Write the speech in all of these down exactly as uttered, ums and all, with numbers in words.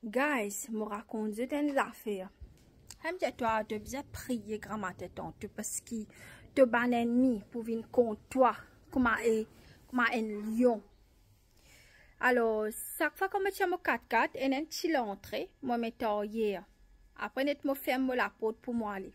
Guys, mo rakont zot enn zafer. Sa mo dir twa, to bizin priye gramatin tanto, parski to bann ennmi pou vinn kont twa kouma e, kouma enn lion. Alor, sak fwa kan mo tir mo kat-kat, ena enn ti lantre, mo met aryer. Apre net mo ferm mo laport pou mo ale.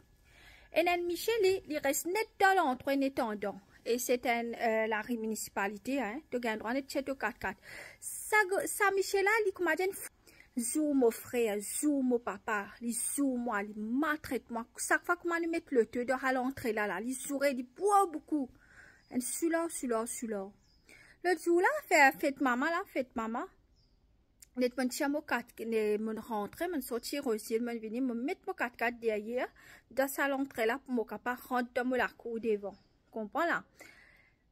Ena enn misie, li, li res net dan lantre, net andan. E se enn, eh, lari minisipalite, hein. To gagn drwa net tir to kat-kat. Sa, sa misie la, li kouma dir enn f-, zour mo frer, zour mo papa, li zour mwa, li maltret mwa. Sak fwa kouma li met leto dan sa lantre la, la, li zoure, li bwar boukou. Enn soula, soula, soula. Lot zour la, fer fet mama la, fet mama. Net monn tir mo kat, ne, monn rantre, monn sorti Rosil, monn vini, monn met mo kat-kat deryer, dan sa lantre la pou mo kapav rant dan mo lakour devan. Konpran la?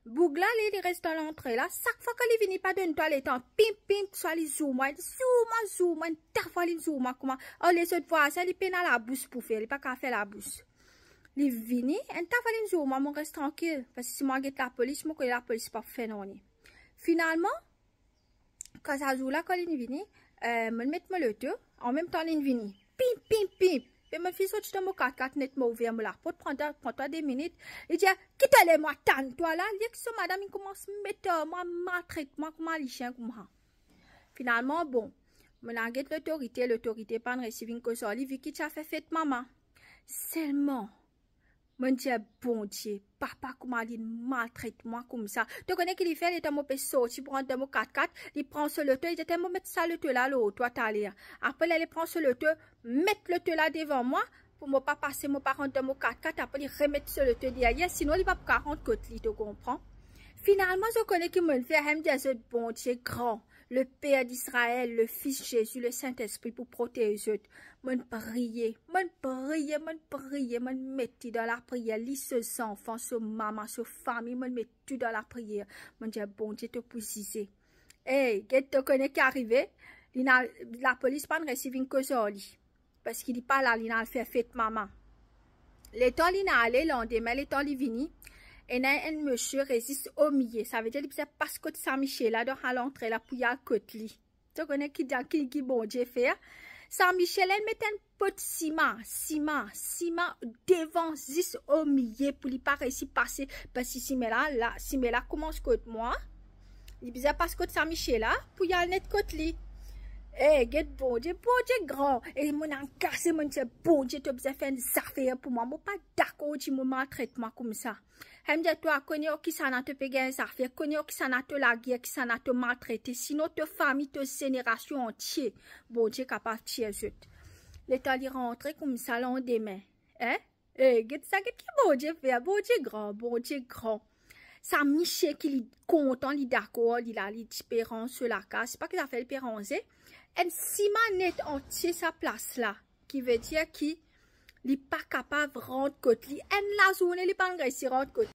Boug la, li, li res dan lantre la, sak fwa kan li vini, pa donn twa letan, pim, pim, swa li zour mwa, li zour mwa, zour mwa, enn ta fwa li zour mwa kouma, oh, lezot vwazin, li pena labous pou fer, li pa kapav fer labous. Li vini, enn ta fwa li zour mwa, mo res trankil, parski si mo al get lapolis, mo kone lapolis pa pou fer nanye. Finalman, kan sa zour la, kan linn vini, eh, monn met mo leto, anmemtan linn vini. Pim, pim, pim. Pe monn finn sorti dan mo kat-kat net, mo ouver mo laport, pran twa, pran twa de minit. Li dir, "Ki to le mwa tann twa la?" Li ek so madam, inn koumans met, eh, mwa, maltret mwa kouma lisien koumsa. Finalman, bon, monn al get lotorite, lotorite pa'nn resi vinn koz ar li, vi ki ti al fer fet mama. Selman, monn dir, "Bondie, papa kouma li maltret mwa koumsa." To kone ki li fer, letan mo pe sorti pou rant dan mo kat-kat, li pran so loto, li dir, "Tene mo met sa loto la lor twa taler." Apre la, li pran so loto, met loto la devan mwa, pou mo pa pase, mo pa rant dan mo kat-kat, apre li remet so loto deryer, sinon li pa pou kapav rant kot li, to konpran? Finalman, zot kone ki monn fer, monn dir zot, "Bondie gran, le Per Disrael, le Fis Zezi, le Sintespri pou protez zot." Monn priye, monn priye, monn priye, monn met li dan lapriyer, li, so zanfan, so mama, so fami, monn met tou dan lapriyer. Monn dir, "Bondie, to pou zize." Ey, get, to kone ki arive? Li ena, lapolis pa'nn resi vinn koz ar li. Parski li pa la, linn al fer fet mama. Letan linn ale, landime, letan li vini, ena enn misie res zis omie. Savedir li bizin pas kot sa misie la, dan sa lantre la pou li al kot li. To kone ki, ki, ki Bondie fer? Sa misie la, li met enn pot sima, sima, sima devan zis omie pou li pa resi pase, parski sima la, la, sima la koumans kot mwa. Li bizin pas kot sa misie la pou li al net kot li. Eh, get Bondie, Bondie gran. E monn agase, monn dir, "Bondie, to bizin fer enn zafer pou mwa. Mo pa dakor dimoun maltret mwa koumsa." Monn dir twa, kone ar kisannla to pe gagn zafer, kone ar kisannla to lager, kisannla to maltrete, sinon to fami, to zenerasion antie, Bondie kapav tir zot. Letan li rantre koumsa landime, hein? Eh, get sa, get ki Bondie fer, Bondie gran, Bondie gran. Sa misie ki li kontan, li dakor, li la, li ti pe ranz so lakaz, pa ki zafer li pe ranze. Enn sima net antie sa plas la, ki vedir ki li pa kapav rant kot li. Enn lazourne, li pa'nn resi rant kot.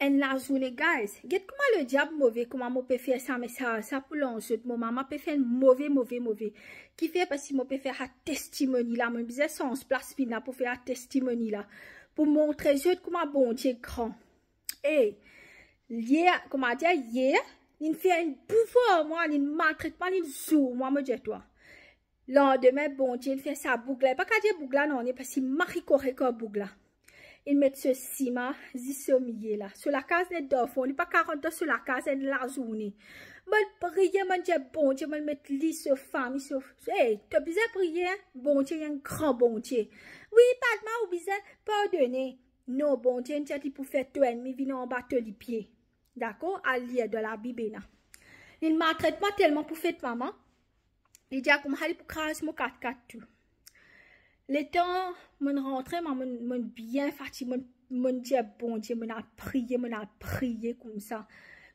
Enn lazourne, guys. Get kouma lediab move, kouma mo pe fer sa mesaz sa pou lans zot. Mo mama pe fer move, move, move. Kifer? Parski mo pe fer sa testimoni la. Mo bizin sanz plas finn la pou fer sa testimoni la. Pou montre zot kouma Bondie gran. E, yer, kouma dir, yer, linn fer enn bouvwar mwa, linn maltret mwa, linn zour mwa, mo dir twa. Landime, Bondie inn fer sa boug la, li pa kapav dir boug la nanye, parski mari korek ar boug la. Inn met so sima zis omie la. So lakaz net dan fon, li pa kapav rant dan so lakaz enn lazourne. Monn priye, monn dir Bondie, monn met li, so fami, so, ey, to bizin priye, hein? Bondie enn gran Bondie. Wi, padma, ou bizin pardone. Non, Bondie inn dir li pou fer to ennmi vinn anba to lipie. Dakor? Al lir dan Labib ena. Linn maltret mwa telman pou fet mama. Li dir koumsa li pou kraz mo kat-kat tou. Letan monn rantre, mwa, monn, monn bien fatige, monn, monn dir Bondie, monn al priye, monn al priye koumsa.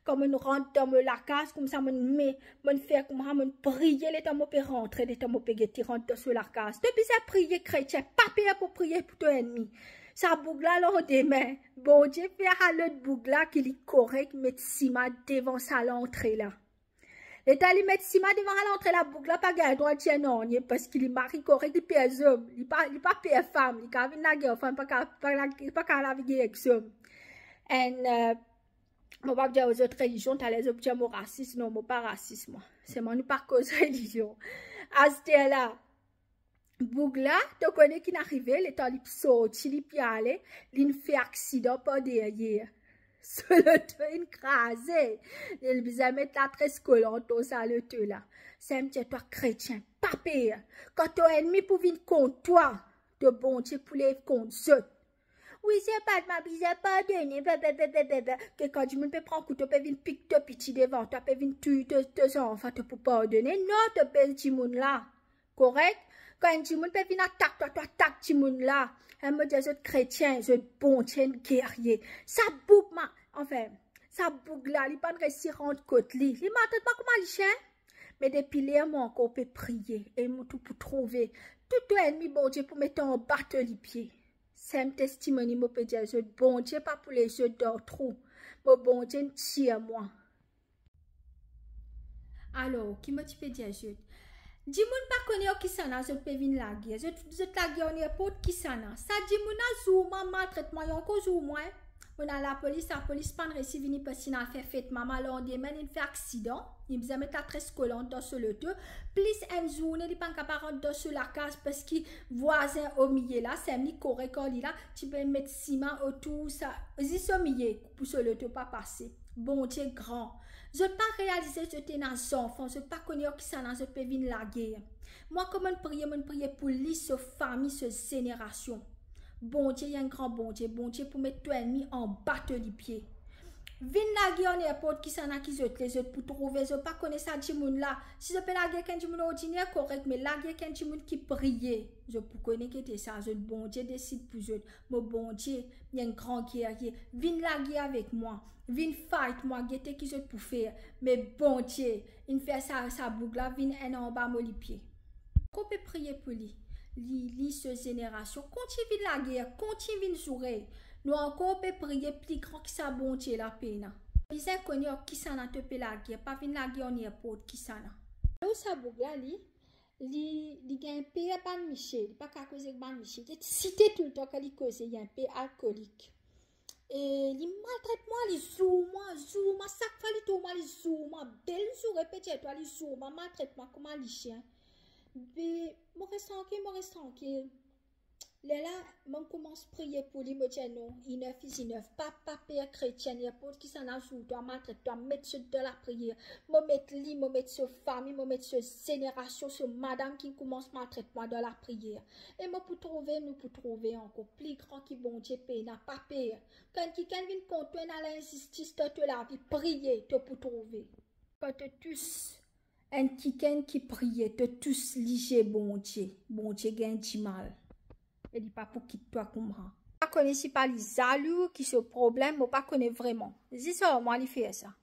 Kan monn rant dan mo lakaz, koumsa monn me, monn fer koumsa, monn priye letan mo pe rantre, letan mo pe gete rant dan so lakaz. To bizin priye, kretien, pa per pou priye pou to ennmi. Sa boug la, landime, Bondie fer sa lot boug la ki li korek, met sima devan sa lantre la. Letan li met sima devan sa lantre la, boug la pa gagn drwa dir nanye, parski li mari korek, li per zom, li pa, li pa per fam, li kapav vinn lager ar fam, pa ka, pa la, li pa kapav lager ek zom. And, euh, mo pa dir zot relizion, taler zot dir mo rasis, non, mo pa rasis, mwa. Selman nou pa koz relizion. Aster la, boug la, to kone ki'nn arive, letan li pe sorti, li pe ale, li'nn fer aksidan par deryer. So loto inn kraze. Li'nn bizin met latres kolant lor sa loto la. Sa mo dir twa kretien, pa per. Kan to ennmi pou vinn kont twa, to Bondie pou lev kont zot. Wi, se pa de ma bizin pardone, be, be, be, be, be, be. Ke kan dimoun pe pran kouto, pe vinn pik to piti devan twa, pe vinn touy to, to zanfan, to pou pardone? Non, to bel dimoun la. Korek? Kan enn dimoun pe vinn atak twa, to atak dimoun la. Enn mo dir zot kretien, zot Bondie enn gerye. Sa boug ma, anfin, sa boug la, li pa'nn resi rant kot li. Li maltret mwa kouma lisien. Me depi ler mo ankor pe priye, e mo tou pou trouve. Tou to ennmi Bondie pou met anba to lipie. Sa mo testimoni mo pe dir zot, Bondie pa pou les zot dan trou. Mo Bondie inn tir mwa. Alor, ki mo ti pe dir zot? Dimoun pa kone ar kisannla zot pe vinn lager. Zot, zot lager ar ninport kisannla. Sa dimoun la zour mwa, maltret mwa, li ankor zour mwa, en. Mo'nn al lapolis, lapolis pa'nn resi vini parski inn al fer fet mama. Landime, li'nn fer aksidan. Li'nn bizin met latres kolant dan so loto. Plis enn zourne, li pa'nn kapav rant dan so lakaz parski vwazin omiye la, sa enn li korek ar li la, ti pe met siman otour sa, zis omiye pou so loto pa pase. Bondie gran. Zot pa realize zot ena zanfan, zot pa kone ar kisannla zot pe vinn lager. Mwa, kan mo'nn priye, mo'nn priye pou li, so fami, so zenerasion. Bondie, li enn gran Bondie. Bondie pou met to ennmi anba to lipie. Vinn lager ar ninport kisannla ki zot le, zot pou trouve. Zot pa kone sa dimoun la. Si zot pe lager ek enn dimoun ordiner, korek, me lager ek enn dimoun ki priye, zot pou kone ki ete sa. Zot Bondie desid pou zot. Mo Bondie, li enn gran gerye. Vinn lager avek mwa. Vinn fight mwa, gete ki zot pou fer. Me Bondie inn fer sa, sa boug la vinn enn anba mo lipie. Ankor pe priye pou li. Li, li so zenerasion. Kontign vinn lager, kontign vinn zoure. Nou ankor pe priye, pli gran ki sa Bondie la pena. Bizin kone ar kisannla to pe lager, pa vinn lager ar ninport kisannla. Alor sa boug la, li, li, li gagn per bann misie, li pa kapav koz ek bann misie. Li ti site toultan kan li koze, li enpe alkolik. E li maltret mwa, li zour mwa, zour mwa, sak fwa li trouv mwa, li zour mwa. Bel zoure, pe dir twa, li zour mwa, maltret mwa kouma lisien. Be, mo res trankil, mo res trankil. Lerla, mo koumans priye pou li, mo dir non, enough is enough. Pa, pa per kretien, ninport kisannla zour twa, maltret twa, met zot dan lapriyer. Mo met li, mo met so fami, mo met so zenerasion, so madam ki koumans maltret mwa dan lapriyer. E mo pou trouve, nou pou trouve ankor. Pli gran ki Bondie pena, pa per. Kan kikenn vinn kont twa, ena linzistis dan to lavi, priye, to pou trouve. Kan to tous enn kikenn ki priye, to tous lizie Bondie. Bondie gagn dimal. E li pa pou kit twa koumsa. Pa kone si pa li zalou ki so problem, mo pa kone vreman. Zis ar mwa li fer sa.